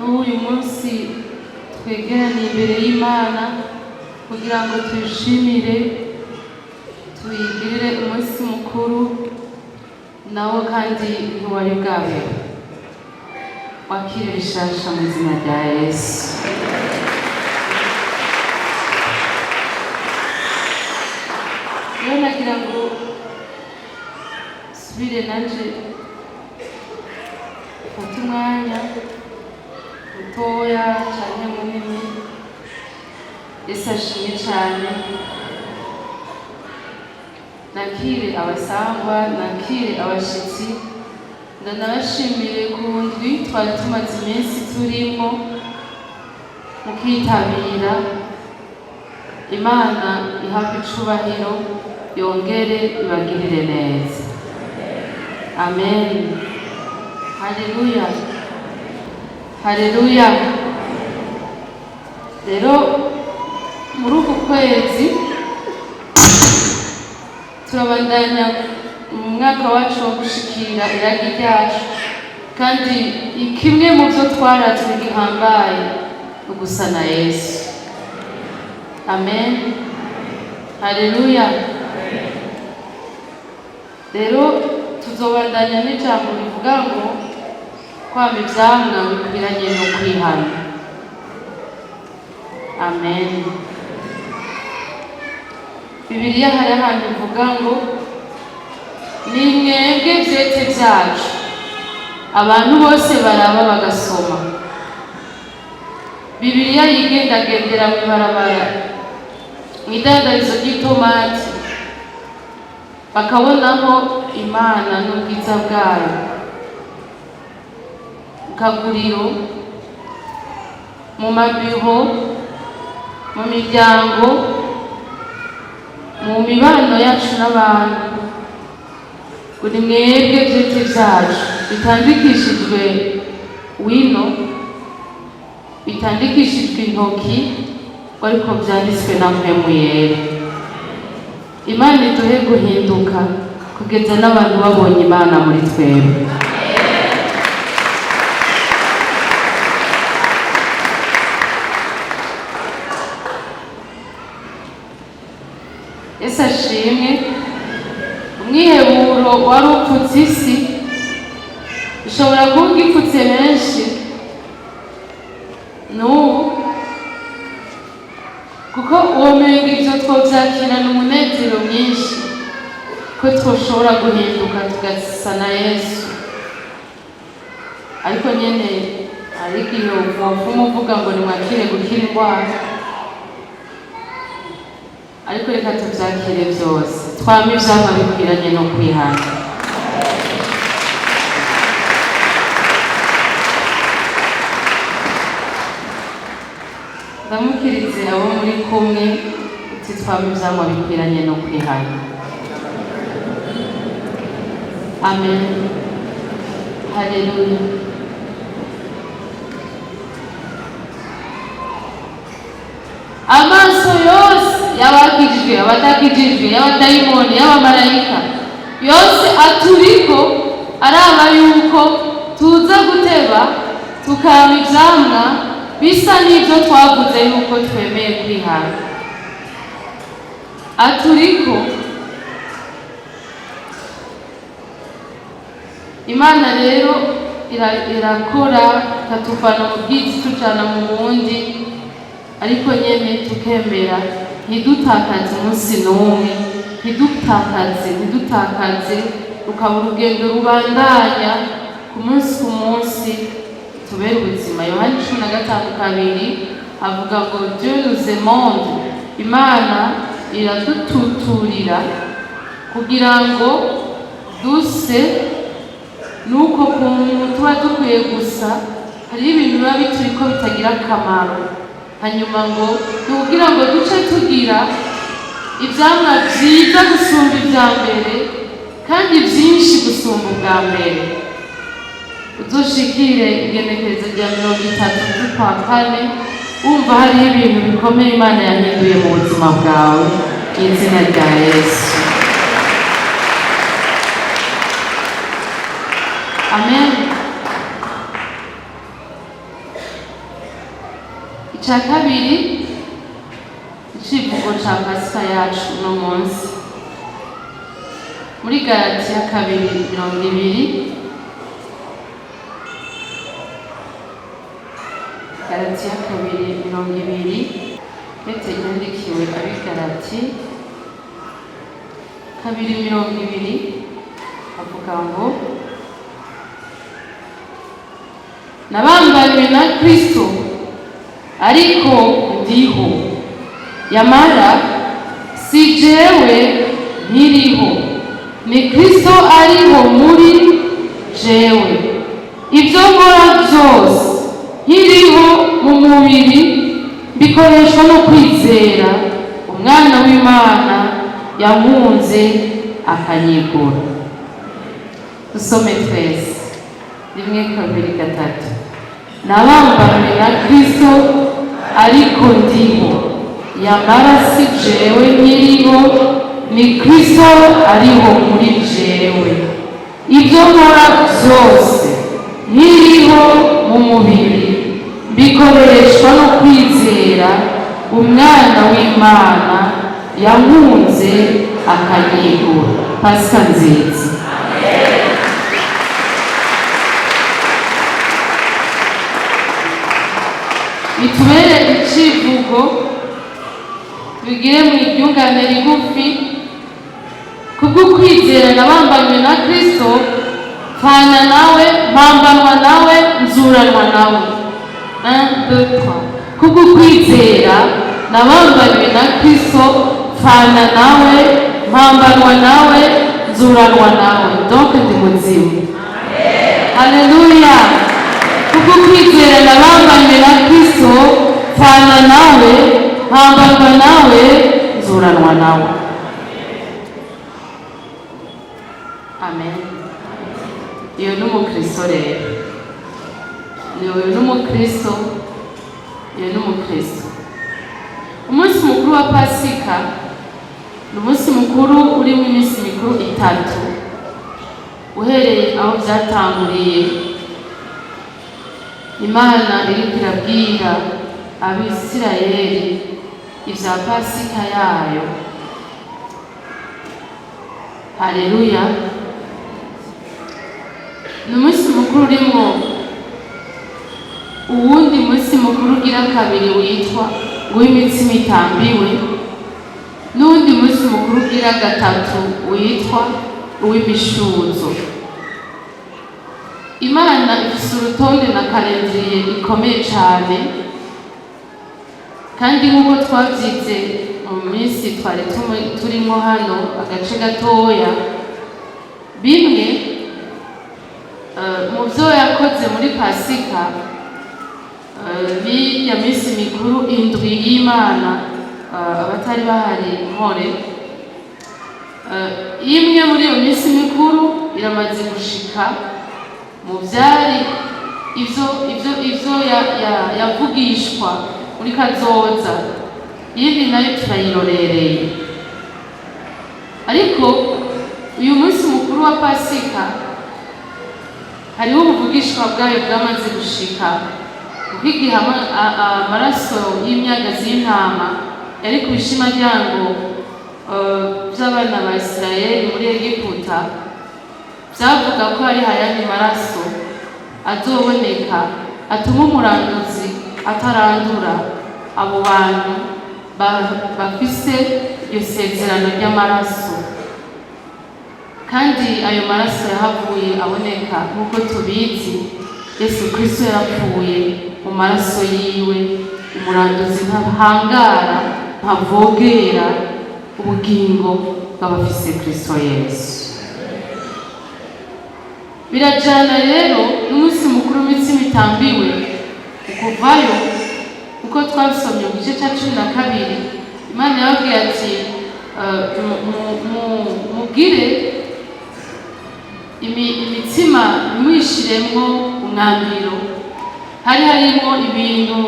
N'uyu munsi twegeraniye imbere y'Imana kugira ngo tuyishimire, tuyigirire umunsi mukuru nawo, kandi ntiwari bwabeho. Wakire bishasha mu izina rya Yesu. Rero nagira ngo subire nanje mfate umwanya mutoya canke munini. Yesu ashimwe cane. Nakire abasangwa, nakire abashitsi, ndanabashimire ku ndwi twari tumaze iminsi turimo mukitabira. Imana ihabwe icubahiro, yongere ibagirire neza. Amen, haleluya, haleluya. Rero muri uku kwezi turabandanya mu mwaka wacu wo gushikira iragi ryacu, kandi kimwe mu byo twaratswe gihambaye ni ugusa na Yesu. Amen, haleluya. Rero tuzobandanya n'ijambo rivuga ngo kwama ivyamwa bikwiranye no kwihana. Amen. Bibiliya hari ahantu ivuga ngo ni mwebwe vyete vyacu, abantu bose baraba bagasoma. Bibiliya yigendagendera mw'ibarabara, mw'idandarizo ry'itomati, bakabonaho Imana n'ubwiza bwayo, mu kaguriro, mu mabiro, mu miryango, mu mibano yacu n'abantu, ngo ni mwebwe vyete vyacu bitandikishijwe wino, bitandikishijwe intoki, ngo ariko vyanditswe na Mpwemu Yera. Imana iduhe guhinduka kugeza n'abantu babonye Imana muri twebwe. Yesu ashimwe. Umwiheburo wari upfutse isi, ushobora kuba ugipfutse benshi n'ubu, kuko uwo menga ivyo twovyakirana umunezero mwinshi ko twoshobora guhinduka tugasa na Yesu. Ariko nyene hari igihe wopfuma uvuga ngo nimwakire gukira indwara, ariko reka tuvyakire vyose, twame ivyamwa bikwiranye no kwihana. Ndamukirize abo muri kumwe uti twame ivyamwa bikwiranye no kwihana. Amen, haleluya. Amaso yose y'abakijijwe, abadakijijwe, y'abadayimoni, y'abamarayika, yose aturiko araba yuko tuza guteba tukama ivyamwa bisa n'ivyo twavuze yuko twemeye kwihana. Aturiko. Imana rero irakora ikatuvana mu bwizi tujana mu bundi, ariko nyene tukemera ntidutakaze umunsi n'umwe, ntidutakaze, ntidutakaze, rukaba urugendo rubandanya ku munsi ku munsi, tubere ubuzima. Yohani 15:2 avuga ngo "Dieu nous aime", Imana iradututurira kugira ngo duse nuko kuntu tuba dukwiye gusa. Hariho ibintu biba bituriko bitagira akamaro, hanyuma ngo ni ukugira ngo duce tugira ivyamwa vyiza gusumba ivya mbere, kandi vyinshi gusumba ubwa mbere. Uzoshikire igenekerezo rya 30 z'ukwa kane, wumva hariho ibintu bikomeye Imana yahinduye mu buzima bwawe mu izina rya Yesu. Amen. Icya kabiri, icivugo ca Pasika yacu uno munsi, muri Galatiya 2:20, Galatiya 2:20, Petero yandikiwe ab'i Galati, 2:20, avuga ngo: "Nabambanywe na Kristo, ariko ndiho, yamara si jewe nkiriho, ni Kristo ariho muri jewe. Ibyo nkora byose nkiriho mu mubiri bikoreshwa no kwizera Umwana w'Imana yankunze akanyigura." Dusome twese: rimwe, kabiri, gatatu. Nabambanywe na Kristo, ariko ndiho, yamara si jewe nkiriho, ni Kristo ariho muri jewe. Ibyo nkora byose nkiriho mu mubiri bikoreshwa no kwizera Umwana w'Imana yankunze akanyigura. Pasika nziza. Bitubere icivugo, tubigire mu iryungane rigufi: kubw'ukwizera nabambanywe na Kristo, mpfana nawe, mpambanwa nawe, nzuranwa nawe. 1, 2, 3. Kubw'ukwizera nabambanywe na Kristo, mpfana nawe, mpambanwa nawe, nzuranwa nawe. Donc ndi muzima. Haleluya! Kubw'ukwizera nabambanywe na Kristo, mpfana nawe, mpambanwa nawe, nzuranwa nawe. Amen. Iyo ni umukristo rero, uyu ni umukristo, uyu ni umukristo. Umunsi mukuru wa Pasika ni umunsi mukuru urimo iminsi mikuru itatu, uhereye aho byatanguriye. Imana iriko irabwira Abisirayeli ibya Pasika yayo. Haleluya! Ni umunsi mukuru urimo uwundi munsi mukuru ugira kabiri witwa uw'imitsima itambiwe, n'uwundi munsi mukuru ugira gatatu witwa uw'imishuzo. Imana ifise urutonde na calendrier ikomeye cane, kandi nk'uko twavyize mu minsi twari turimo hano agace gatoya, bimwe mu vyo yakoze muri Pasika, b'irya minsi mikuru indwi y'Imana, abatari bahari mpore, imwe muri iyo minsi mikuru iramaze gushika mu vyari ivyo yavugishwa muri kazoza, iyindi nayo turayirorereye. Ariko uyu munsi mukuru wa Pasika hariho ubuvugishwa bwayo bwamaze gushika, kuko igihe amaraso y'imyagazi y'intama yari ku bishimaryango vy'abana ba Isirayeli muri Egiputa, vyavuga ko hari ayandi maraso azoboneka atuma umuranduzi atarandura abo bantu bafise iryo sezerano ry'amaraso. Kandi ayo maraso yahavuye aboneka nk'uko tubizi, Yesu Kristo yarapfuye, mu maraso yiwe umuranduzi ntahangara, ntavogera ubugingo bw'abafise Kristo Yesu. Birajana rero n'umunsi mukuru w'imitsima itambiwe. Ukuvayo, uko twabisomye mu gice cya 12, Imana yababwiye ati: "Mugire imitsima, ntimwishiremwo umwambiro." Hari harimwo ibintu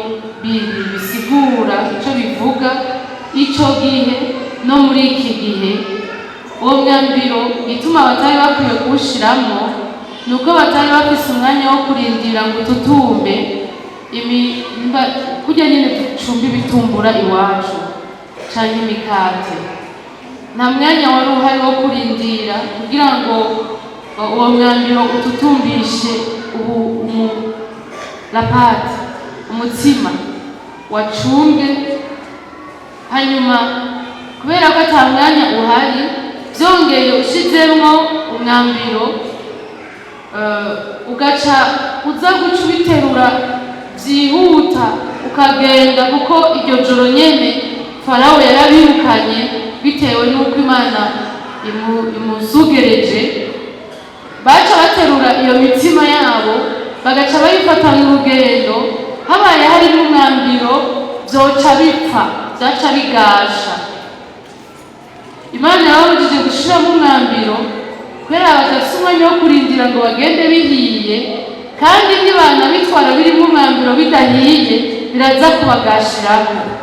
bisigura ico bivuga ico gihe no muri iki gihe. Uwo mwambiro, igituma batari bakwiye kuwushiramwo, ni uko batari bafise umwanya wo kurindira ngo ututumbe. Kurya nyine ducumba ibitumbura iwacu canke imikate, nta mwanya wari uhari wo kurindira kugira ngo uwo mwambiro ututumbishe ubu la pâte, umutsima wacumbwe. Hanyuma kubera ko ata mwanya uhari, byongeye ushizemwo umwambiro, ugaca uza guca ubiterura byihuta ukagenda, kuko iryo joro nyene Farawo yarabirukanye bitewe n'uko Imana imusugereje. Baca baterura iyo mitima yabo, bagaca bayifatana urugendo. Habaye hari n'umwambiro, byoca bipfa, byaca bigasha. Imana yababujije gushiramo umwambiro kubera badafite umwanya wo kurindira ngo bagende bihiye, kandi nibanabitwara birimo umwambiro bidahiye, biraza kubagashirako.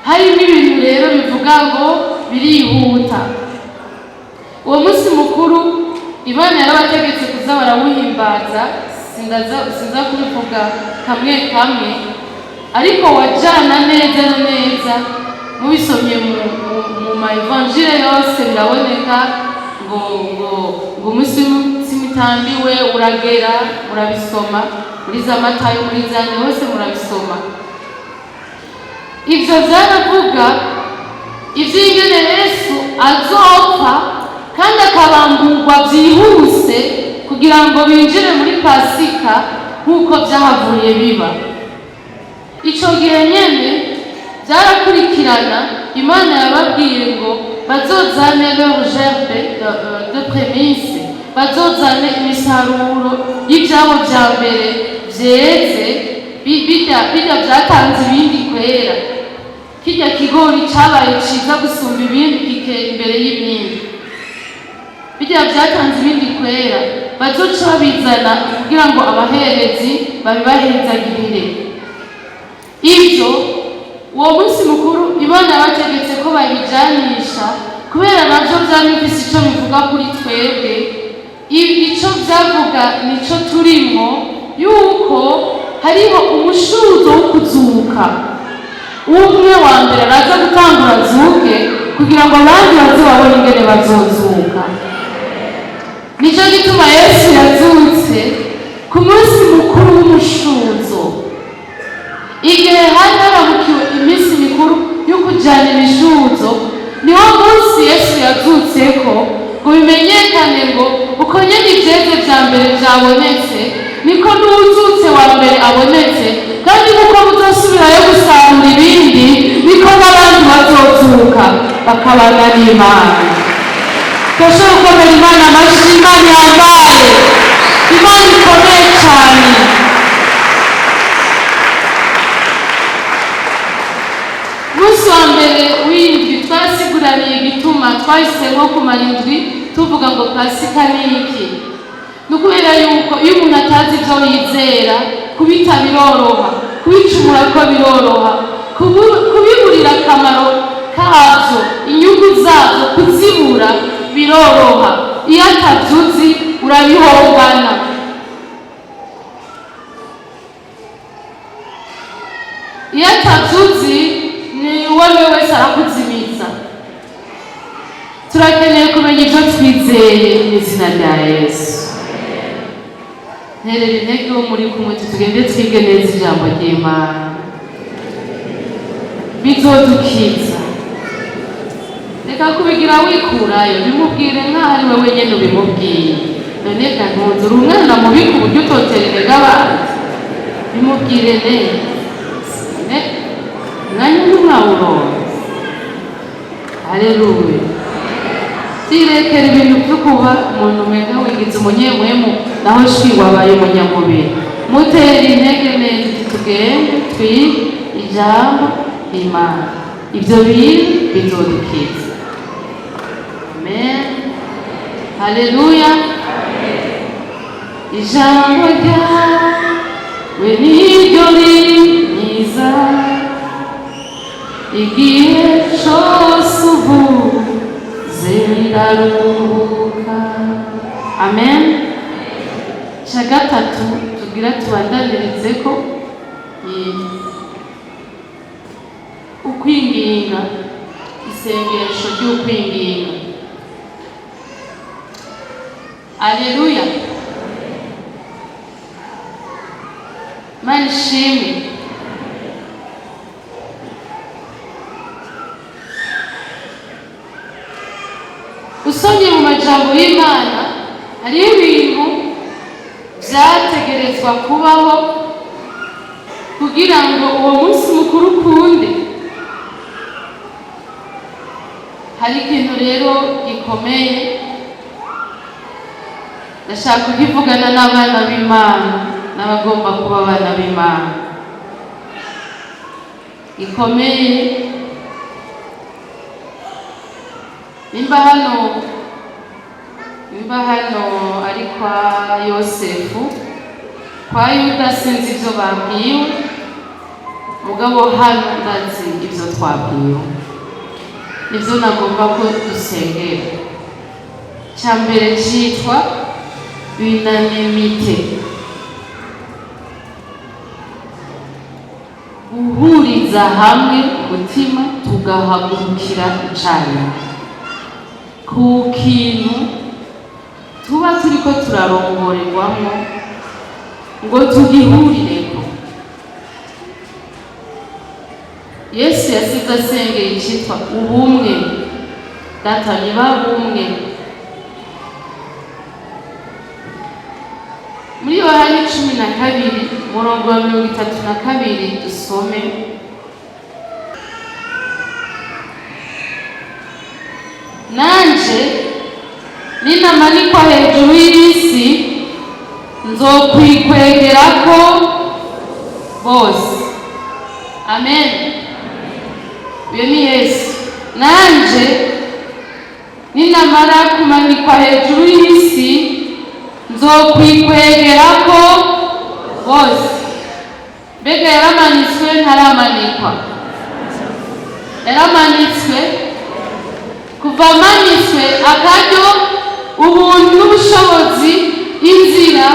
Harimo ibintu rero bivuga ngo birihuta. Uwo munsi mukuru Imana yarabategetse kuza barawuhimbaza. Sinza kubivuga kamwe kamwe, ariko wajana neza na neza. Mubisomye mu ma évangile yose biraboneka ngo umunsi w'imitambiwe uragera. Murabisoma muri za Matayo, muri za nde hose murabisoma. Ivyo vyaravuga ivy'ingene Yesu azopfa kandi akabamburwa byihuse kugira ngo binjire muri Pasika, nk'uko vyahavuye biba ico gihe nyene byarakurikirana. Imana yababwiye ngo bazozane leur gerbe de prémices, bazozane imisaruro y'ivyabo vya mbere vyeze, birya vyatanze ibindi kwera, kirya kigori cabaye ciza gusumba ibindi, kikera imbere y'ibindi, birya vyatanze ibindi kwera, bazoca babizana kugira ngo abaherezi babibahezagirire. Ivyo uwo munsi mukuru Imana yabategetse ko babijanisha, kubera navyo vyari bifise ico bivuga kuri twebwe. Ico vyavuga nico turimwo, yuko hariho umushuzo wo kuzuka. Umwe wa mbere araza gutangura azuke kugira ngo abandi baze babone ingene bazozuka. Nico gituma Yesu yazutse ku munsi mukuru w'umushuzo, igihe hari harabukiwe iminsi mikuru yo kujyana imishuzo. Niwo munsi Yesu yazutseko ngo bimenyekane ngo uko nyene ivyeze vya mbere vyabonetse, niko n'uwuzutse wa mbere abonetse, kandi nk'uko muzosubirayo gusarura ibindi, niko n'abandi bazozuka bakabana n'Imana. Turashobora gukomera Imana amashyi. Imana ihambaye, Imana ikomeye cyane. Umunsi wa mbere w'indwi twarasiguraniye igituma twahisemo kumara indwi tuvuga ngo Pasika ni iki. Ni ukubera yuko iyo umuntu atazi ibyo yizera, kubita biroroha, kubicumura ko biroroha, kubiburira akamaro kabyo, inyungu zabyo kuzibura biroroha. Iyo atabyuzi, urabihongana. Iyo atabyuzi, ni uwo ari we wese arakuzimiza. Turakeneye kumenya ibyo twizeye mu izina rya Yesu. Nterera intege wo muri kumwe, tugende twige neza ijambo ry'Imana, bizodukiza. Reka kubigira wikurayo, bimubwire nk'aho ari we wenyine ubimubwiye. None ga ntunze uri umwana mubi ku buryo utotera intege abandi? Bimubwire neza. Umwanya ntimwawuronse. Haleluya! Tirekera ibintu byo kuba umuntu umenga wigize umunyemwemu, naho shi wabaye umunyamubiri. Mutera intege neza uti tugende twige ijambo ry'Imana, ibyo bintu bizodukiza. Amen, haleluya! Ijambo ryawe niryo rinkiza, igihe cose uvuze ndaruhuka. Amen. Cya gatatu. Tugira tubandanirize ko ni ukwinginga, isengesho ry'ukwinginga. Aleluya, Mana ishimwe. Usomye mu majambo y'Imana, hariho ibintu vyategerezwa kubaho kugira ngo uwo munsi mukuru ukunde. Hari ikintu rero gikomeye ndashaka kukivugana n'abana b'Imana n'abagomba kuba abana b'Imana, gikomeye. Nimba hano ari kwa Yosefu, kwa Yuda, sinzi ibyo babwiwe, mugabo hano ndazi ibyo twabwiwe, nibyo nagomba ko dusengera. Cya mbere cyitwa unanimité, guhuriza hamwe umutima, tugahagurukira icyarimwe ku kintu tuba turiko turarongorerwamo ngo tugihurireko. Yesu yasize asengeye icitwa ubumwe. Data, niba bumwe. Muri Yohani 12, umurongo wa 32, dusome. Nanje ninamanikwa hejuru y'isi, nzokwikwegerako bose. Amen. Uyo ni Yesu. Nanje ninamara kumanikwa hejuru y'isi, nzokwikwegerako bose. Mbega yaramanitswe, ntaramanikwa? Yaramanitswe. Kuva amanitswe, akaryo, ubuntu n'ubushobozi, inzira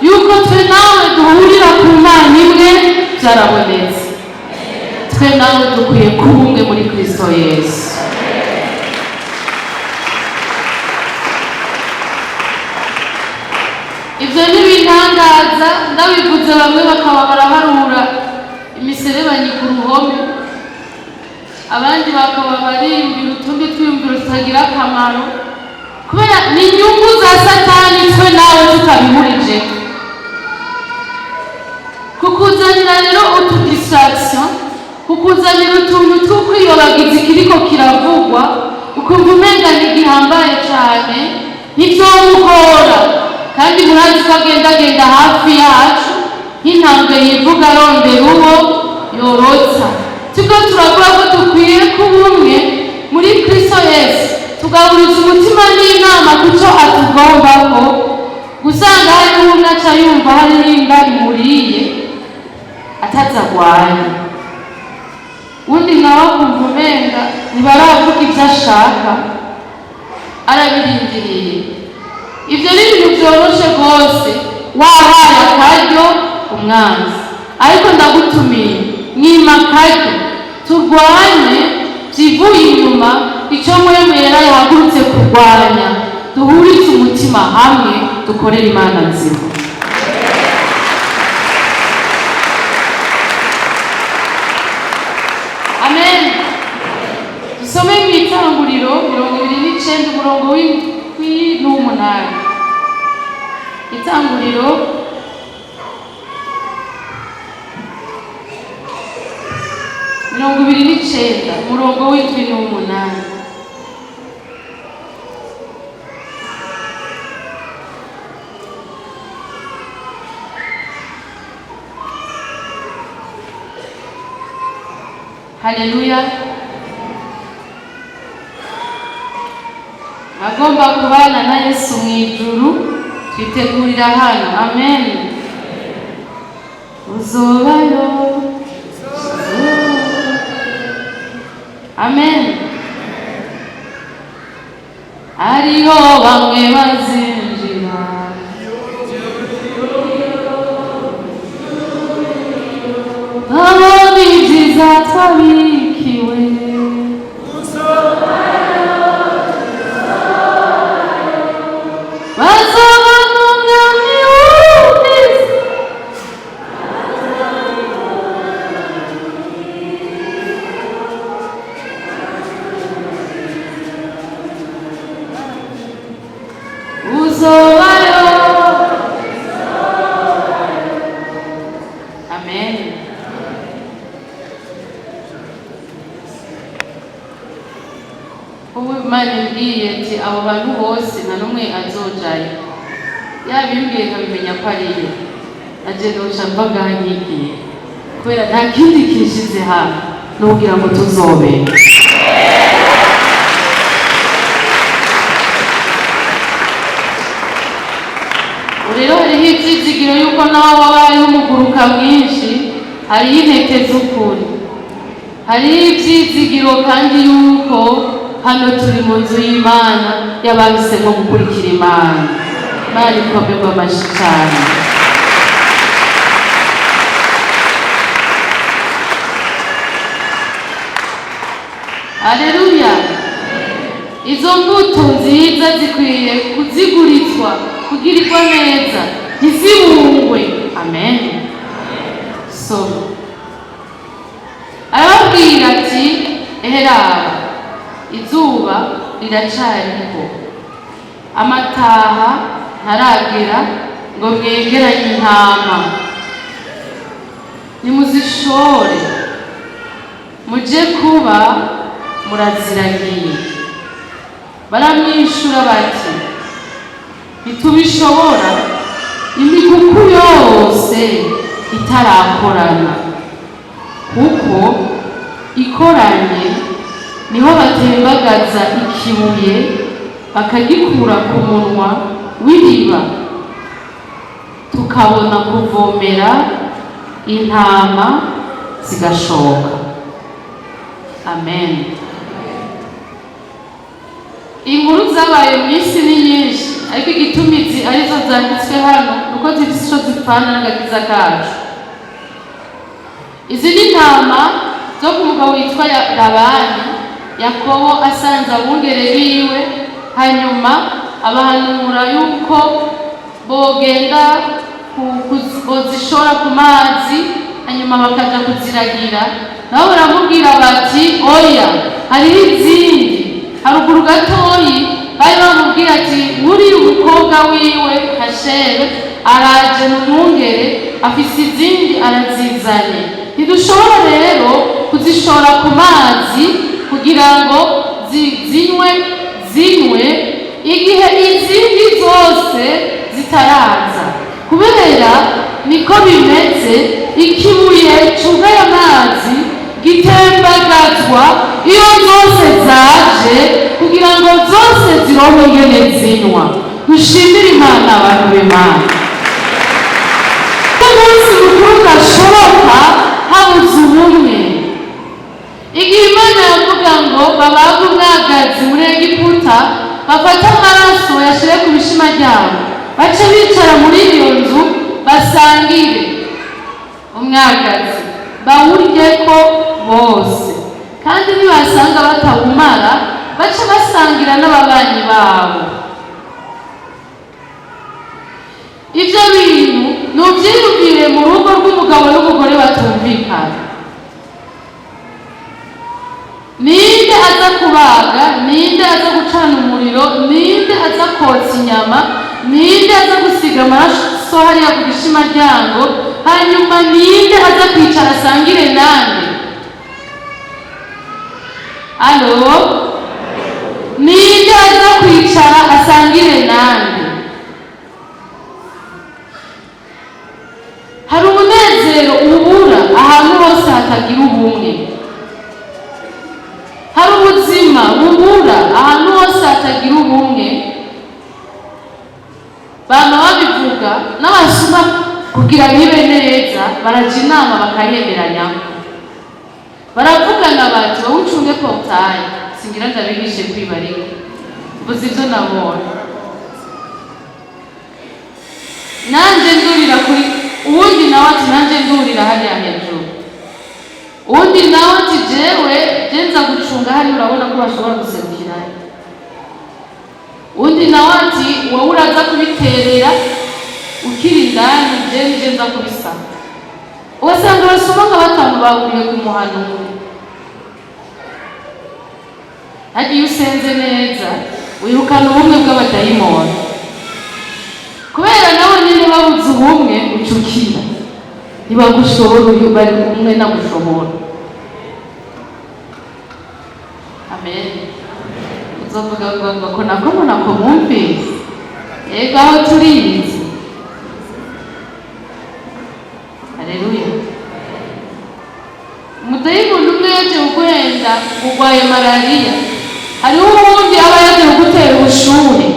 yuko twe nawe duhurira ku Mana imwe byarabonetse. Twe nawe dukwiye kuba umwe muri Kristo Yesu. Ibyo ntibintangaza ndabivuze, bamwe bakaba baraharura imiserebanyi ku ruhome, abandi bakaba bariyumvira utundi twiyumviro tutagira akamaro, kubera ni inyungu za Satani twe nawe tutabihurije kukuzanira rero utu distraction, kukuzanira utuntu two kwiyobagiza ikiriko kiravugwa, ukumva umenga ntigihambaye cane, ntivyomugora. Kandi murazi ko agendagenda hafi yacu nk'intambwe yivuga arondera uwo yorotsa. Turiko turavuga ko dukwiye kuba umwe muri Kristo Yesu, tugahuriza umutima n'inama kuco atugombako. Gusanga hariho umwe aca yumva hariho inda imuriye ataza agwaye, undi nawe akumva umenga ntibaravuga ibyo ashaka, arabirindiriye. Ibyo ni ibintu byoroshe rwose, wahaye akaryo umwanzi. Ariko ndagutumiye, mwima akaryo, turwanye byivuye inyuma icyo Mpwemu Yera yahagurutse kurwanya, duhurize umutima hamwe, dukorere Imana nzima. Amen. Dusome mu Itanguriro 29, umurongo w'inwi n'uw'umunani. Itanguriro 29, umurongo w'indwi n'uw'umunani. Haleluya. Agomba kubana na Yesu mu ijuru, twitegurira hano. Amen. Uzobayo. Amen. Hariho bamwe bazinjira. Tuzobayo. Amen. Ubu Imana imbwiye ati abo bantu bose nta n'umwe azojayo, yabimbwiye nkabimenya ko ariyo, naje noca mva ngaha nkigiye, kubera nta kindi kinshize hano nukugira ngo tuzobe. Rero hariho ivyizigiro yuko naho wabayeho umuguruka mwinshi, hariho intete z'ukuri, hariho ivyizigiro kandi yuko hano turi mu nzu y'Imana y'abahisemo gukurikira Imana. Imana ikomerwe amashi cane. Aleluya. Izo mbuto nziza zikwiye kuzigurizwa, kugirirwa neza, ntizibungwe. Amen. Soma. Arababwira ati eheraba izuba riracariho, amataha ntaragera ngo mwegeranye intama, nimuzishore muje kuba muraziragiye. Baramwishura bati ntitubishobora, imikuku yose itarakorana, kuko ikoranye niho batembagaza ikibuye bakagikura ku munwa w'iriba, tukabona kuvomera intama zigashoka. Amen. Inkuru zabaye mu isi ni nyinshi, ariko igitumizi arizo zanditswe hano nuko zifise ico zipfana n'agakiza kacu. Izi ni intama zo ku mugabo witwa Labani. Yakobo asanze abungere biwe, hanyuma abahanura yuko bogenda bozishora ku mazi, hanyuma bakaja kuziragira. Nabo baramubwira bati oya, hariho izindi haruguru gatoyi. Bari bamubwira ati uriya umukobwa wiwe Kashere araje n'umwungere, afise izindi arazizanye, ntidushobora rero kuzishora ku mazi kugira ngo zinywe igihe izindi zose zitaraza. Kubera niko bimeze, ikibuye cugaye amazi gitembagazwa iyo zose zaje, kugira ngo zose zironke ingene zinywa. Dushimire Imana, abantu b'Imana. Umunsi mukuru udashoboka habuze ubumwe. Igihe Imana yavuga ngo babage umwagazi muri Egiputa, bafate amaraso yashire ku bishima ryabo, bace bicara muri iyo nzu basangire umwagazi bawuryeko bose, kandi nibasanga batawumara bace basangira n'ababanyi babo. Ivyo bintu nuvyiyumvire mu rugo rw'umugabo n'umugore batumvikana. Ninde aza kubaga? Ninde aza gucana umuriro? Ninde aza kotsa inyama? Ninde aza gusiga amaraso hariya ku gishimaryango? Hanyuma ninde aza kwicara asangire nande? Alo, ninde aza kwicara asangire nande? Hari umunezero ubura ahantu hose hatagira ubumwe. Hari ubuzima bubura ahantu hose hatagira ubumwe. Bama babivuga n'abasuma kugira bibe neza, baraja inama bakayemeranyako, baravugana bati wowe ucunge portail, singira ndabigishe kwibarika, mvuze ivyo nabonye, nanje ndurira kuri uwundi, nawe ati nanje ndurira hariya hejuru, uwundi nawe ati jewe nza gucunga hariya, urabona ko bashobora guserukirayo, uwundi nawe ati wowe uraza kubiterera ukiri indani, je nije nza kubisaba. Ugasanga abasoma nka batanu bahuriye ku muhanuro. Hagiye usenze neza wirukana ubumwe bw'abadayimoni. Kubera nabo nyine babuze ubumwe, ucukira ntibagushobora. Uyu bari kumwe nagushobora. Amen. Uzovuga ngo ko nako nako mwumvise. Yego, aho turizi. Haleluya. Umudayimoni umwe yaje kuguhenda urwaye malariya, hariho uwundi aba yaje kugutera ubushuhe,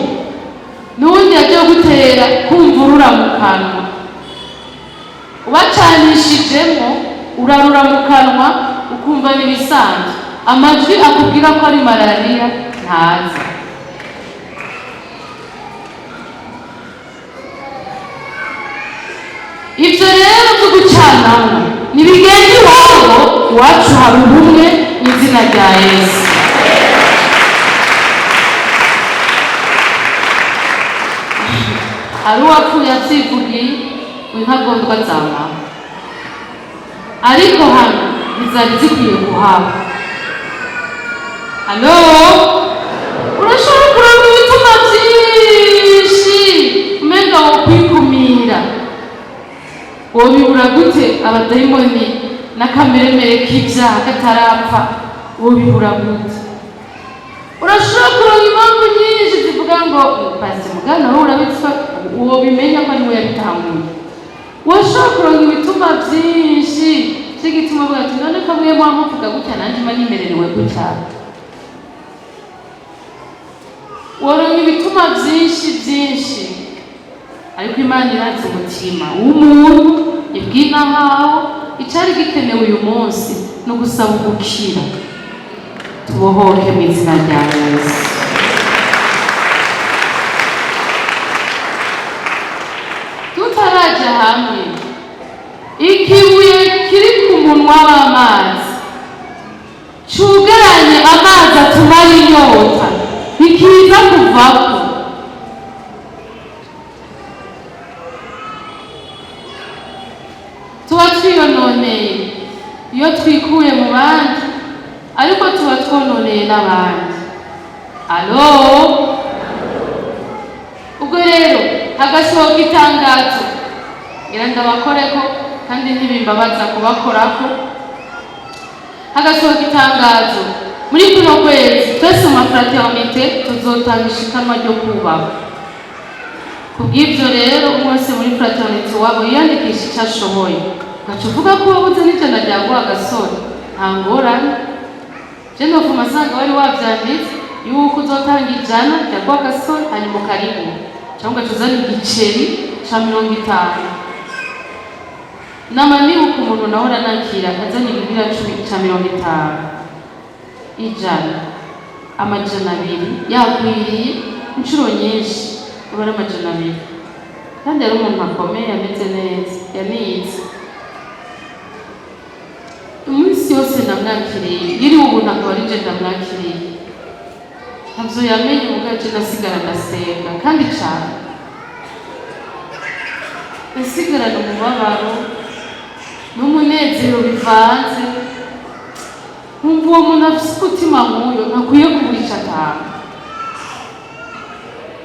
n'uwundi yaje kugutera kumva urura mu kanwa. Ubacanishijemo urarura mu kanwa, ukumva n'ibisanzwe. Amajwi akubwira ko ari malariya ntazi. Ibyo rero byo gucanamo ntibigenda iwabo. Iwacu hari ubumwe mu izina rya Yesu. Hari uwapfuye avyivugiye, intagondwa zamaho, ariko hano ntizari zikwiye kuhaba. Alo, urashobora kuraba ibituma byinshi umenga wokwikumira, wobibura gute? Abadayimoni n'akameremere k'ibyaha katarapfa, wobibura gute? Urashobora kuronka impamvu nyinshi zivuga ngo pasi mugana wowe urabipfa, wobimenya ko ariwe yabitanguye. Woshobora kuronka ibituma byinshi by'igituma avuga ati: "None ko mwe muba muvuga gutya, nanjye mba nimererewe gutya." Woronka ibituma byinshi byinshi, ariko Imana irazi umutima w'umuntu ibwinahawo. Icyari gikenewe uyu munsi ni ugusaba ugukira, tubohoke mu izina rya Yesu. Tutarajya hamwe, ikibuye kiri ku munwa w'amazi cugaranye amazi atumara inyota, bikiza kuvako. Tuba twiyononeye iyo twikuye mu bandi, ariko tuba twononeye n'abandi. Alo, ubwo rero hagasohoka itangazo, ngira ndabakoreko kandi ntibimbabaza kubakorako. Hagasohoka itangazo: muri kuno kwezi twese mu ma fraternité tuzotanga ishikanwa ryo kubaka. Kubw'ibyo rero, umwe wese muri fraternité wabo yiyandikisha icyo ashoboye. Ugaca uvuga ko wabuze n'ijana ryaguha agasore, nta ngorane. Je nofuma asanga wari wavyanditse yuko uzotanga 100 ryaguha agasore, hanyuma ukarimuha, cyangwa ugaca uzana igiceri ca 50. Nama nibuka umuntu nawe aranakira azanye igigira cumi ca 50, 100, 200, yakwiriye inshuro nyinshi aba ari 200. Kandi yari umuntu akomeye, ameze neza, yanize. Umunsi yose namwakiriye, yiriwe ubuntu, akaba ari je ndamwakiriye. Ntavyo yamenye ubwo je nasigara ndasenga kandi cane, nasigarana umubabaro n'umunezero bivanze. Nkumva uwo muntu afise umutima nk'uyo ntakwiye kubura ico atanga.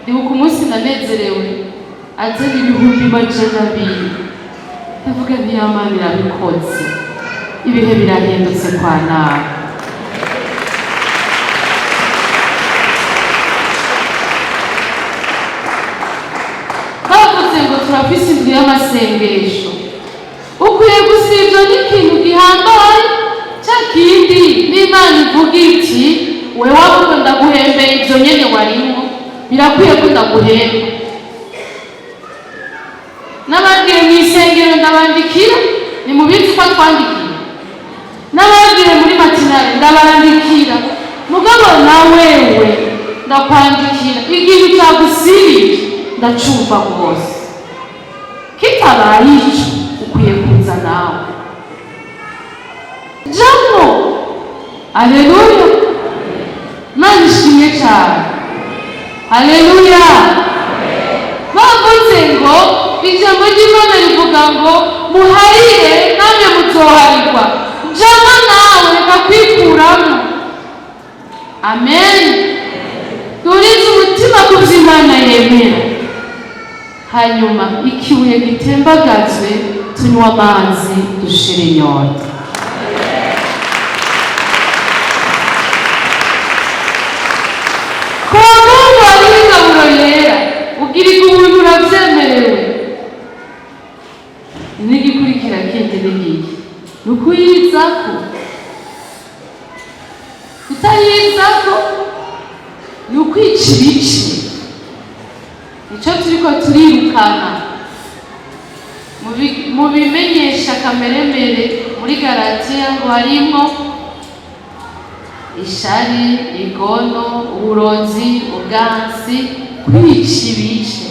Ndibuka umunsi nanezerewe azana 200,000, ndavuga nti: "Yamana irabikoze, ibihe birahindutse kwa nawe." Bavuze ngo turafise indwi y'amasengesho, ukwiye gusibya n'ikintu gihambaye cya kindi n'Imana ivuga iti: "Wewe ahubwo ndaguhembeye ibyo nyene warimwo, birakwiye ko ndaguhemba." N'abagiye mu isengero ndabandikira, ni mubizi ko twandikiye. N'abagiye muri matinale ndabandikira. Mugabo na wewe ndakwandikira, ikintu cyagusibije ndacumva rwose. Kitabaye ico, ukwiye kuza nawe jamo. Aleluya, Imana ishimwe cyane. Aleluya. Bavuze ngo ijambo ry'Imana rivuga ngo: "Muharire namwe muzoharirwa." Jama nawe, reka kwikuramo. Amen. Turize umutima ku byo Imana yemera. Hanyuma ikibuye gitembagazwe, tunywa amazi dushira inyota. Ku Mungu hariho ingaburo yera, ugirirwa ubuntu, urabyemerewe. N'igikurikira kindi n'igiki? Ni ukuyizako. Kutayizako ni ukwica ibice. Nicyo turiko turirukana mu bimenyesha kameremere muri Galatiya, ngo harimwo ishari, igono, uburozi, ubwansi, kwica ibice,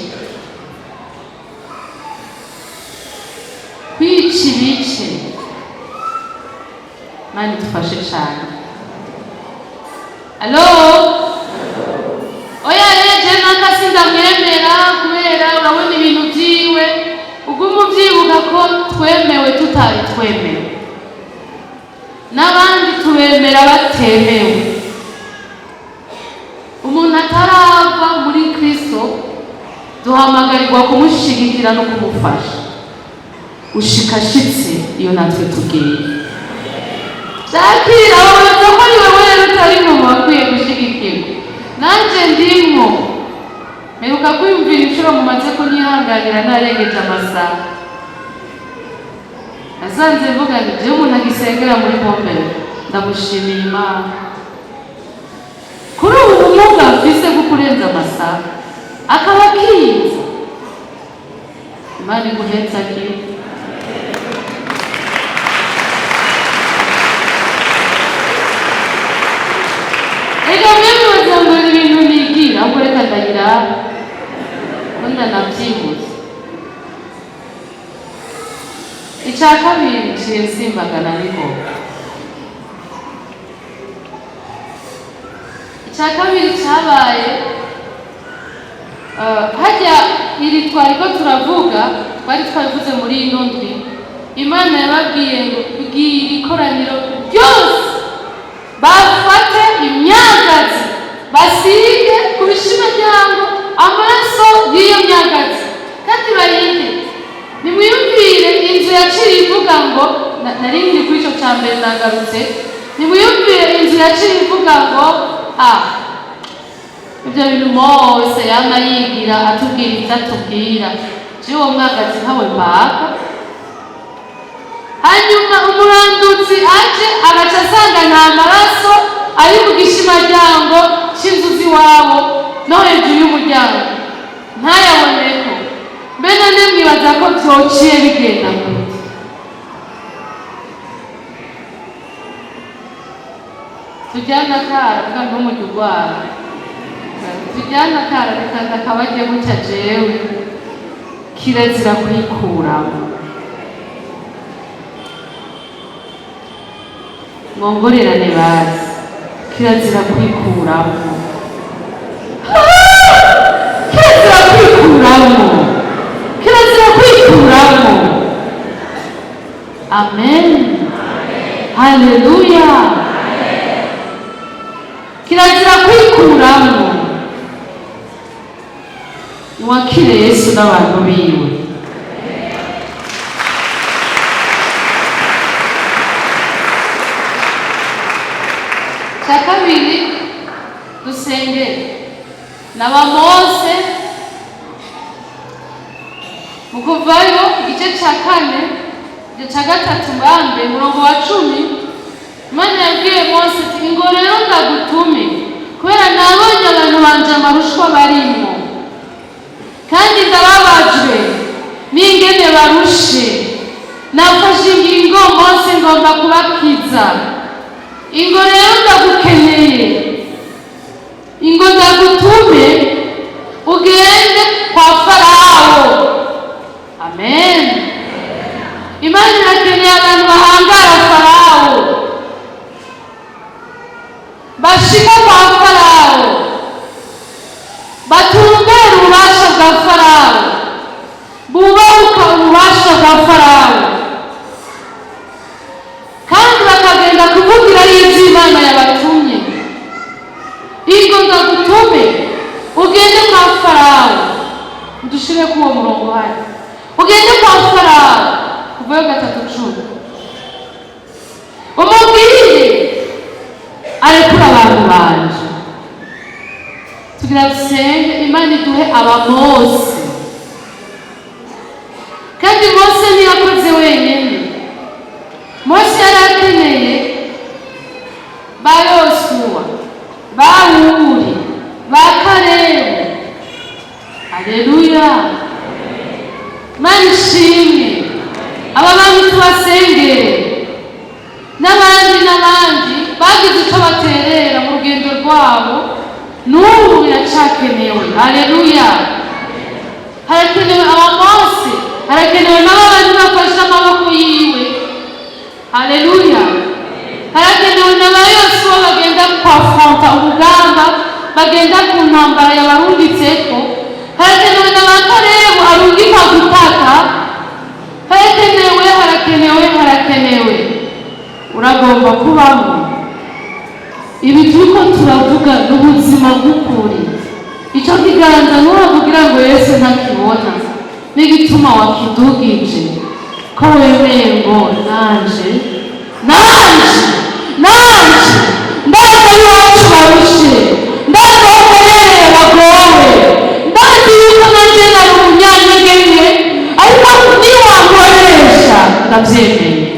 kwica ibice. Mani dufashe cane. Allô? Oya reje naka sindamwemera kubera urabona ibintu vyiwe. Uguma uvyibuka ko twemewe tutari twemewe, n'abandi tubemera batemewe. Umuntu atarava muri Kristo duhamagarirwa kumushigikira no kumufasha ushika ashitse iyo natwe tugiye. Vyakira babaza ko ni wewe rero utari mu bakwiye gushigikirwa. Nanje ndimwo. Mperuka kwiyumvira inshuro mumaze kunyihanganira narengeje amasaha. Nasanze mvuga nti jewe umuntu agisengera muri bombere, ndamushimiye Imana kuri ubu bumuga mfise bwo kurenza amasaha akaba akiza. Imana iguhetse akiri. Ega mwe mubaza ngo ni ibintu nigira, ahubwo reka ndagira ko ndanavyibutse. Icya kabiri, nciye nsimbagana n'ingoga. Icya kabiri cyabaye, hajya iri twariko turavuga, twari twabivuze muri ino ndwi. Imana yababwiye ngo bwira ikoraniro ryose bafate imyagazi, basige ku bishimaryango amaraso y'iyo myagazi kandi bayite. Nimwiyumvire inzu yaciye ivuga ngo nari ndi kuri ico ca mbere, nagarutse. Nimwiyumvire inzu yaciye ivuga ngo a ibyo bintu Mose yama yigira atubwira ivyo atubwira, jewe uwo mwagazi ntawe mbaka. Hanyuma umurandutsi aje agaca asanga nta maraso ari mu gishimaryango c'inzu z'iwabo no hejuru y'umuryango, ntayaboneko. Mbe none mwibaza ko vyociye bigenda gute? Tujyane akara bwa ntumujye urwara, tujyane akara, reka ndakabajye gutya. Jewe kirazira kuyikuramo. Mwongorerane bazi, kirazira kwikuramo, kirazira kwikuramo, kirazira kwikuramo. Amen, haleluya. Kirazira kwikuramo. Niwakire Yesu n'abantu biwe. Cya kabiri, dusenge naba Mose. Mu Kuvayo igice cya kane, igice cya gatatu mbambe, umurongo wa 10, Imana yabwiye Mose ati: "Ngo rero ndagutume kubera nabonye abantu banje amarushwa barimwo, kandi ndababajwe n'ingene barushe. Nafashe ingingo, Mose, ngomba kubakiza. Ingo rero ndagukeneye, ingo ndagutume ugende kwa Farawo." Amen. Imana irakeneye abantu bahangara Farawo, bashika kwa Farawo, batumbera ububasha bwa Farawo, bubahuka ububasha bwa Farawo, kandi bakagenda kuvugira y'ibyo Imana yabatumye. "Ingo ndagutume ugende kwa Farawo." Udushire. Ushire kuri uwo murongo hano, ugende kwa Farawo. Kuvayo 3:10, umubwire arekura abantu banje. Tugira dusenge Imana iduhe Abamose. Kandi Mose ntiyakoze wenyine. Mose yari akeneye ba Yosuwa, ba Wuri, ba Karebu. Aleluya, Mana ishimwe. Aba bantu tubasengere, n'abandi n'abandi bagize icyo baterera mu rugendo rwabo. N'ubu biracakenewe. Aleluya! Harakenewe Abamose, harakenewe n'abandi bafashe amaboko yiwe. Aleluya! Harakenewe na ba Yosuwa bagenda kwafronta urugamba, bagenda ku ntambara yabarungitseko. Harakenewe na ba Karebu arungika gutaka. Harakenewe, harakenewe, harakenewe. Uragomba kubamo ibi turiko turavuga n'ubuzima bw'ukuri. Icyo kiganza nuravugira ngo Yesu ntakibona, n'igituma wakidugije, ko wemeye ngo nanje, nanje, nanje ndaza iwacu barushe, ndaza aho mperereye bagowe, ndazi yuko nanje nari umunyantege nke, ariko niwankoresha ndabyemeye.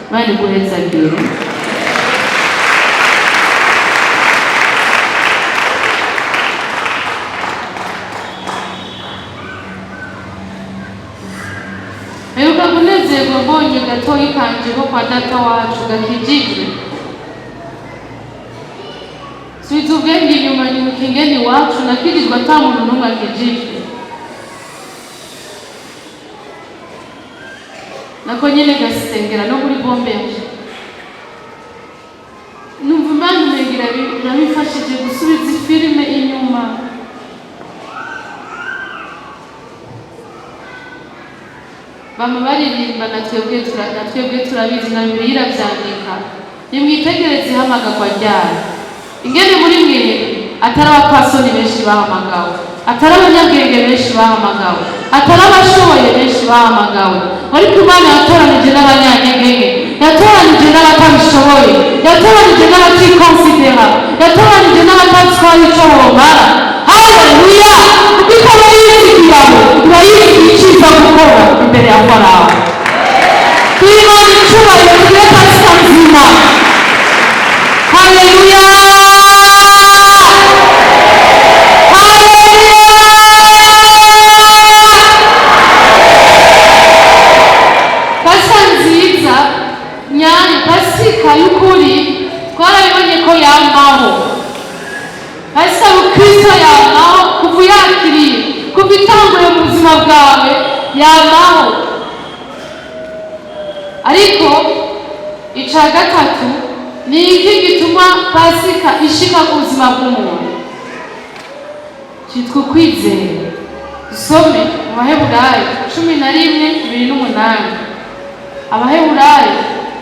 Imana iguhezagire. Mperuka kunezerwa mbonye gatoyi kanje ko kwa data wacu gakijijwe. Subiza ubwenge inyuma, nibuka ingene iwacu nakijijwe ata muntu n'umwe akijijwe. Nako nyene gasengera no muri bombeje. Numva Imana umenga irabifashije gusubiza ifilime inyuma. Bama baririmba, na twebwe turabizi, na Bibiliya iravyandika. Nimwitegereze ihamagarwa ryayo, ingene muri mwebwe atari abapfasoni benshi bahamagawe, atari abanyabwenge benshi bahamagawe, atari abashoboye benshi bahamagawe, ariko Imana yatoranije n'abanyantege, yatoranije n'abatabishoboye, yatoranije n'abatikonsidera, yatoranije n'abatazitwara ico bomara. Haleluya! Kuko ikaba yizigiramo, iba yizigiye iciza gukora imbere ya Farawo. Twimana icubahiro, tugire Pasika nzima. Haleluya, haleluya! Pasika nziza nyayo, Pasika y'ukuri, twarabibonye ko yamaho. Pasika bukristo yamaho kuva uyakiriye, kuva itanguye mu buzima bwawe, yamaho. Ariko ica gatatu ni iki gituma Pasika ishika ku buzima bw'umuntu? Cyitwa ukwizera. Dusome mu Baheburayo 11:28. Abaheburayo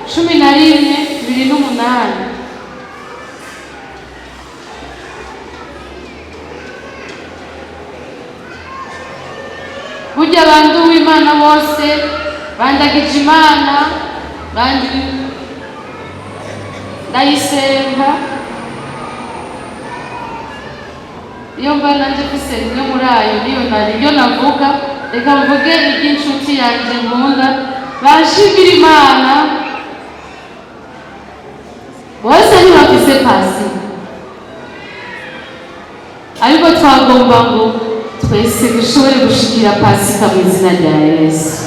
11:28. Burya abantu w'Imana bose bandagije Imana, bandi ndayisenga. Iyo mba nanje mfise rimwe muri ayo, niyo nari iyo navuga. Reka mvuge iry'inshuti yanjye nkunda, banshimira Imana. Bose ntibafise pasi, ariko twagomba ngo twese dushobore gushikira Pasika mu izina rya Yesu.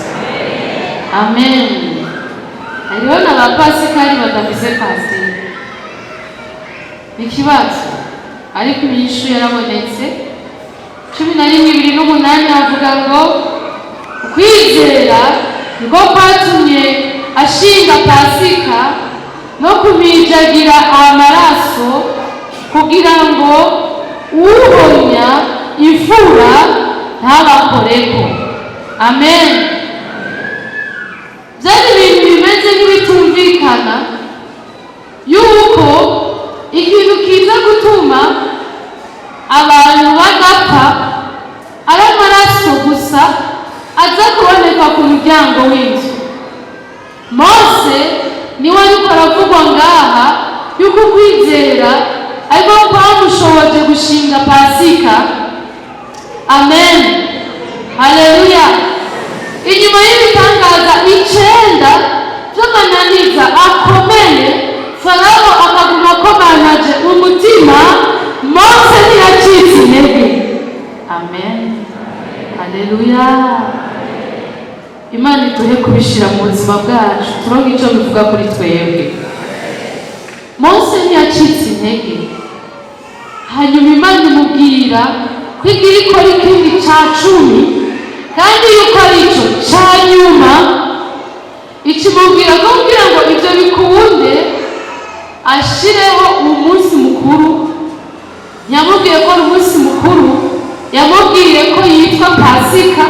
Amen. Hariho na ba Pasikari badafise Pasika, ikibazo, ariko inyishu yarabonetse. 11:28 havuga ngo ukwizera niko kwatumye ashinga Pasika no kumijagira amaraso, kugira ngo uhonya imfura ntabakoreko. Amen. Byari ibintu bimeze nk'ibitumvikana yuko ikintu kiza gutuma abantu badapfa ari amaraso. Mose niwe ariko aravugwa ngaha yuko ukwizera ariko kwamushoboje gushinga Pasika. Amen, haleluya. Inyuma y'ibitangaza 9 by'amananiza akomeye, Farawo akaguma akomanaje umutima, Mose ntiyacitse intege. Amen, haleluya. Imana iduhe kubishyira mu buzima bwacu, turonke icyo bivuga kuri twebwe. Mose ntiyacitse intege. Hanyuma Imana imubwira ko igira ikora ikindi cya 10, kandi yuko ari cyo cya nyuma. Ikimubwira ko kugira ngo ibyo bikunde ashireho umunsi mukuru. Yamubwiye ko ari umunsi mukuru, yamubwiye ko yitwa Pasika.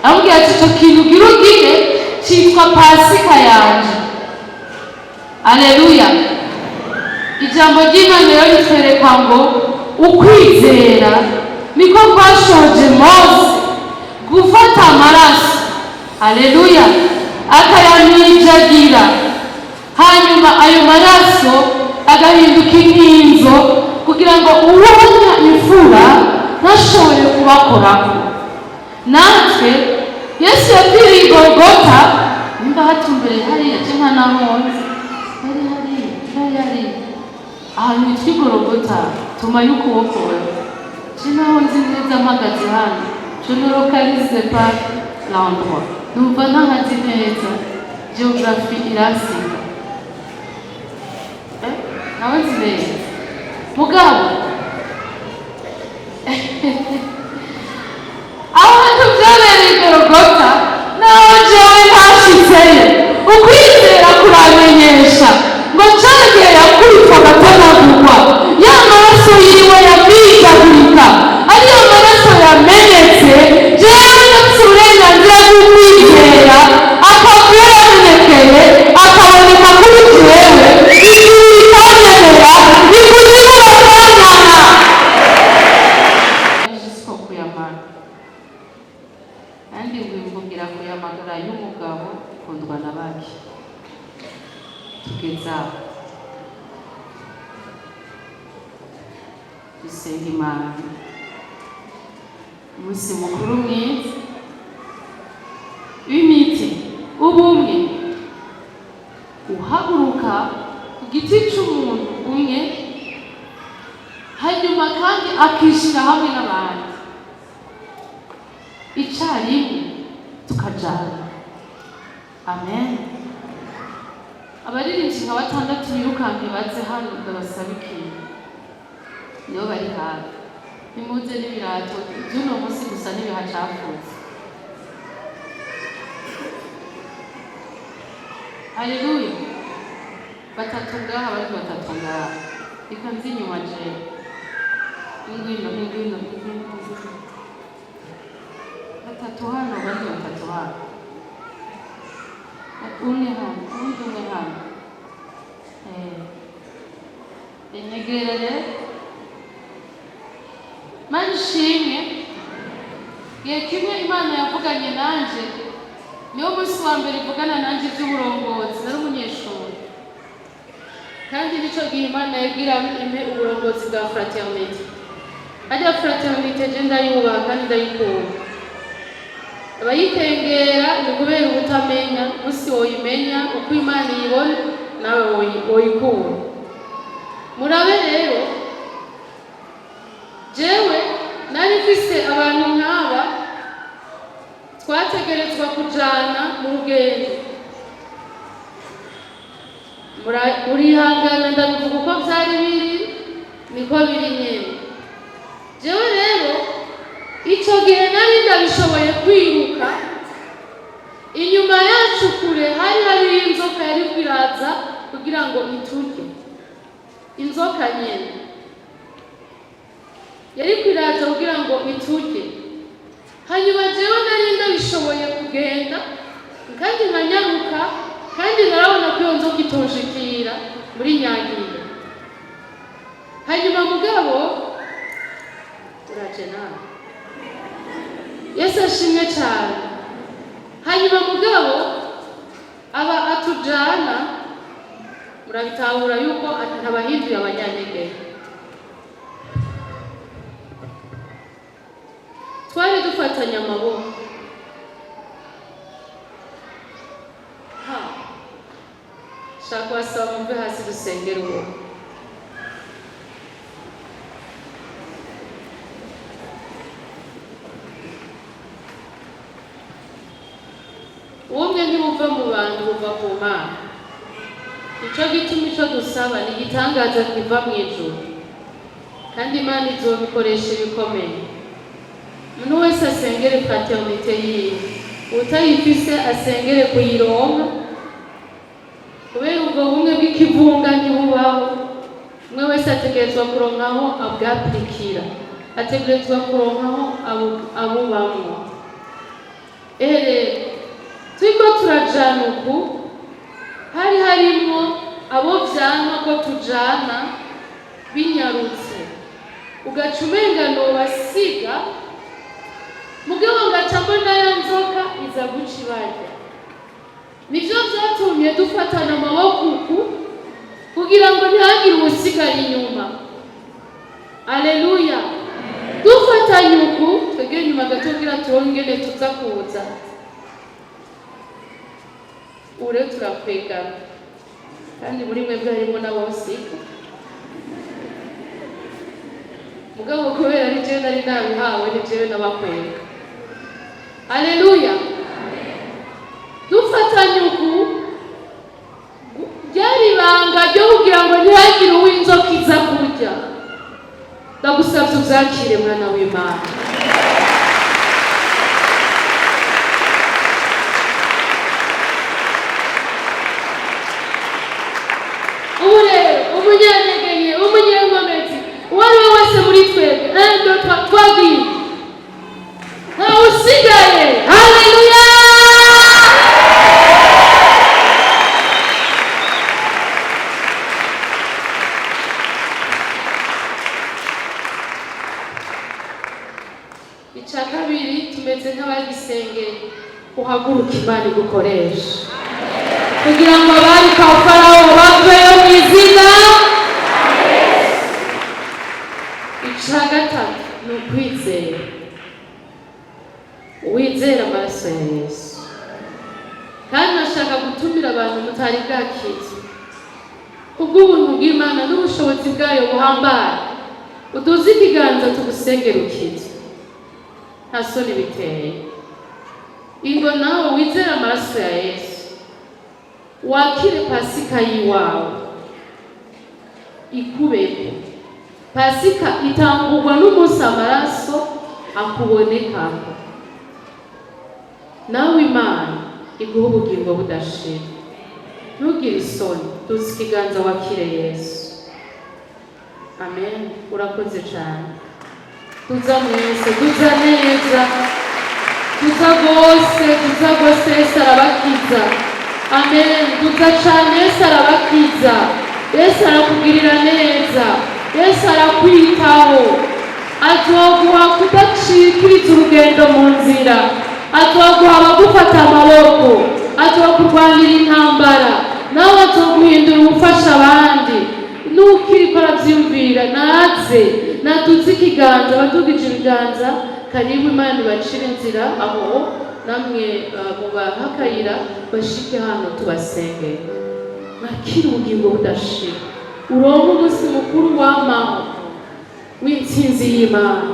Amubwiye ati: "Icyo kintu ugira ugire cyitwa Pasika yanje." Aleluya. Ijambo ry'Imana rero ritwereka ngo ukwizera niko kwashoje Mose gufata amaraso, aleluya, akayamijagira, hanyuma ayo maraso agahinduka inkinzo kugira ngo uwona imfura ntashobore kubakorako. Natwe Yesu yapfiriye i Golgota. Nimba hatumbereye hariya cyangwa nahonze hari hariya, hari hariya ahantu hitwa i Golgota, tumaye ukuboko wewe. Je naho nzi neza, mpagaze hano, je ne localise pas l'endroit, numva ntahazi neza, géographie iransiga. Nawe nzi neza mugabo aho hantu byabereye i Golgota, naho jewe ntashitseyo, ukwizera kuramenyesha ngo cagihe yakubitwa agatonagurwa, ya maraso yiwe yamijagurika, ariyo maraso yamenetse, jewe ndafise uburenganzira bw'ukwizera akavu yaramenekeye akaboneka kuri jewe, ijuru rikanyemera, ikuzimu bakanyana siko kuyamara. Kandi wimvugira kuyamagara y'umugabo ukundwa na bake. Tugeze aho dusenga Imana. Umunsi mukuru mwiza w'imiti, ubumwe, uhaguruka ku giti cy'umuntu umwe, hanyuma kandi akishyira hamwe n'abandi icyarimwe, tukajana. Amen. Abaririmbyi nka batandatu birukanke baze hano, ndabasaba ikintu. Nibo bari hafi, nimuze n'ibirato by'uno munsi gusa ntibihacafutse. Haleluya. Batatu ngaha, abandi batatu ngaha. Reka nzi inyuma jewe. Ingwino, ingwino, ingwino, ingwino. Batatu hano, abandi batatu hano, umwe hano, uwundi umwe hano. Inyegere rero. Mana ishimwe. Igihe kimwe Imana yavuganye nanje, niwo munsi wa mbere ivugana nanje iby'uburongozi. Nari umunyeshuri, kandi nicyo gihe Imana yabwira impe uburongozi bwa fraternité. Hajya fraternité je ndayubaha kandi ndayikunda. Abayikengera ni kubera ubutamenya. Umunsi woyimenya uko Imana iyibona, nawe woyikura. Murabe rero, jewe nari mfise abantu nk'aba twategerezwa kujana mu rugendo. Murihangana, ndabivuga uko byari biri, niko biri nyene. Jewe rero icyo gihe nari ndabishoboye kwiruka. Inyuma yacu kure hari hariyo inzoka yari kwiraza kugira ngo iturye. Inzoka nyene yari kwiraza kugira ngo iturye. Hanyuma jewe nari ndabishoboye kugenda kandi nkanyaruka, kandi narabona ko iyo nzoka itonshikira muri nyagiye. Hanyuma mugabo uraje nawe, Yesu ashimwe cyane. Hanyuma mugabo Aba atujana, murabitahura yuko ntabahinduye abanyantege nke. Twari dufatanye amaboko. Ha, shaka kubasaba muve hasi dusengere uwo. Ubumwe ntibuva mu bantu, buva ku Mana. Nico gituma ico dusaba ni igitangaza kiva mu ijuru, kandi Imana izobikoresha ibikomeye. Umuntu wese asengere fraternité yiwe, utayifise asengere kuyironka, kubera ubwo bumwe bw'ikivunga ntibubaho. Umwe wese ategerezwa kuronkaho abwapurikira, ategerezwa kuronkaho abubamwo. Ehe, turiko turajana uku, hari harimwo abo vyanka ko tujana binyarutse, ugaca umenga nobasiga, mugabo ngaca mbona ya nzoka iza guca ibarya. Nivyo vyatumye dufatana amaboko uku, kugira ngo ntihagire uwusigara inyuma. Aleluya! Dufatanye uku, twegere inyuma gato kugira turonke ingene tuza kuza. Ubu rero turakwegana, kandi muri mwebwe harimo n'abosiga, mugabo kubera ari jewe nari nabihawe, ni jewe n'abakwega. Aleluya! Dufatanye uku, ryari ibanga ryo kugira ngo ntihagire uw'inzoka iza kurya. Ndagusabye uvyakire, mwana w'Imana. Ubu rero umunyantege nke, umunyenkomezi, uwo ari we wese muri twebwe, un, deux, trois, twagiye, ntawe usigaye. Haleluya! Icya kabiri, tumeze nk'abagisengeye. Uhaguruka, Imana igukoresha kugira ngo abari kwa Farawo baveyo mu izina. Icya gatatu ni ukwizera. Wizera amaraso ya Yesu. Kandi nashaka gutumira abantu mutari bwakizwe, kubw'ubuntu bw'Imana n'ubushobozi bwayo buhambaye, uduze ikiganza tugusengera ukizwe, nta soni biteye. Ingo nawe wizere amaraso ya Yesu, wakire Pasika y'iwawe ikubeko. Pasika itangurwa n'umunsi amaraso akubonekako. Nawe Imana iguha ubugingo budashira. Ntugire isoni, duze ikiganza wakire Yesu. Amen. Urakoze cyane. Tuza mwese, tuza neza, tuza rwose, tuza rwose. Yesu arabakiza. Amen. Tuza cyane, Yesu arabakiza. Yesu arakugirira neza, Yesu arakwitaho. Azoguha kudacikiriza urugendo mu nzira, azoguha abagufata amaboko, azokurwanira intambara, nawe azoguhindura ubufasha abandi. Nukiriko aravyiyumvira, naze naduze ikiganza. Abadugije ibiganza, karibu. Imana ibacire inzira aho, namwe mubahe akayira bashike hano tubasengere, mwakire ubugingo budashira, uronke umunsi mukuru w'amaho w'intsinzi y'Imana.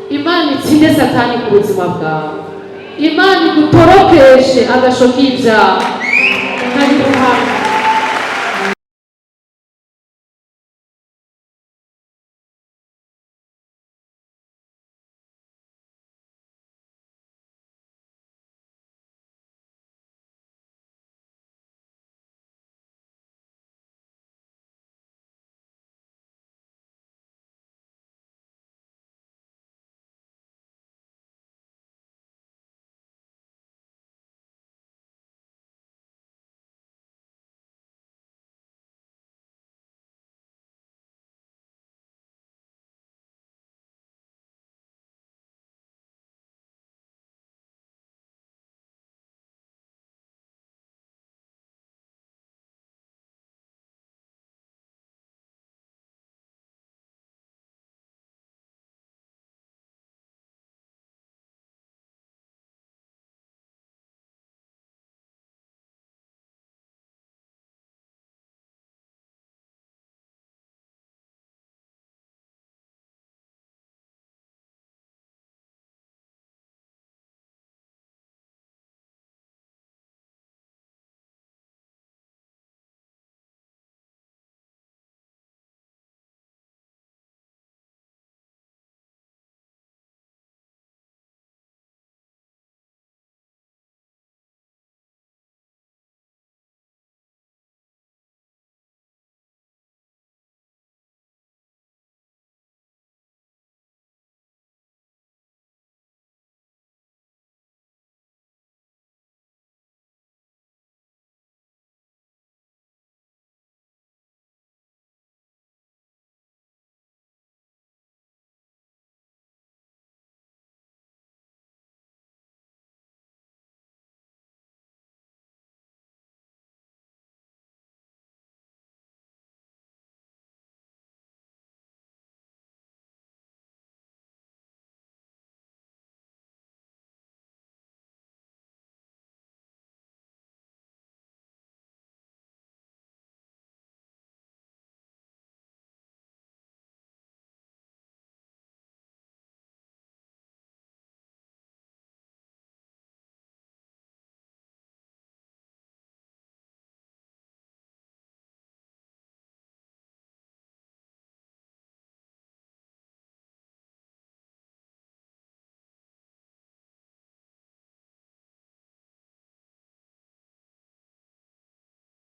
Imana itsinde Satani ku buzima bwawe, Imana igutorokeshe agasho k'ibyaha. Karibu.